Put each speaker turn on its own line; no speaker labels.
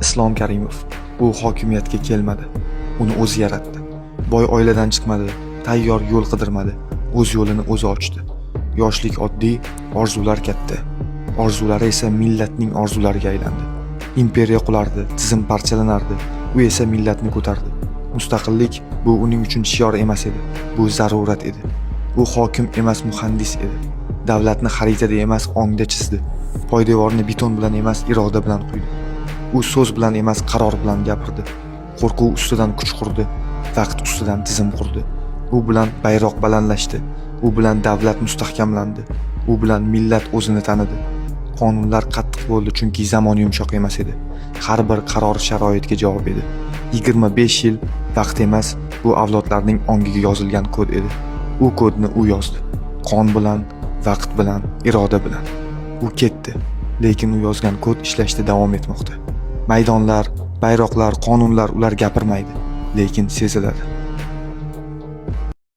Islom Karimov. U hokimiyatga kelmadi. Uni o'zi yaratdi. Boy oiladan chiqmadi, tayyor yo'l qidirmadi. O'z yo'lini o'zi ochdi. Yoshlik oddiy, orzular katta. Orzulari esa millatning orzulariga aylandi. Imperiya qulardi, tizim parchalanardi. U esa millatni ko'tardi. Mustaqillik bu uning uchun shior emas edi, bu zarurat edi. U hokim emas, muhandis edi. Davlatni xaritada emas, ongda chizdi. Poydevorni beton bilan emas, iroda bilan quydi. U so'z bilan emas, qaror bilan gapirdi. Qo'rquv ustidan kuch qurdi, vaqt ustidan tizim qurdi. U bilan bayroq balandlashdi. U bilan davlat mustahkamlandi. U bilan millat o'zini tanidi. Qonunlar qattiq bo'ldi, chunki zamon yumshoq emas edi. Har bir qaror sharoitga javob edi. 25 yil vaqt emas, bu avlodlarning ongiga yozilgan kod edi. U kodni u yozdi. Qon bilan, vaqt bilan, iroda bilan. U ketdi, lekin u yozgan kod ishlashda davom etmoqda. Maydonlar, bayroqlar, qonunlar, ular gapirmaydi, lekin seziladi.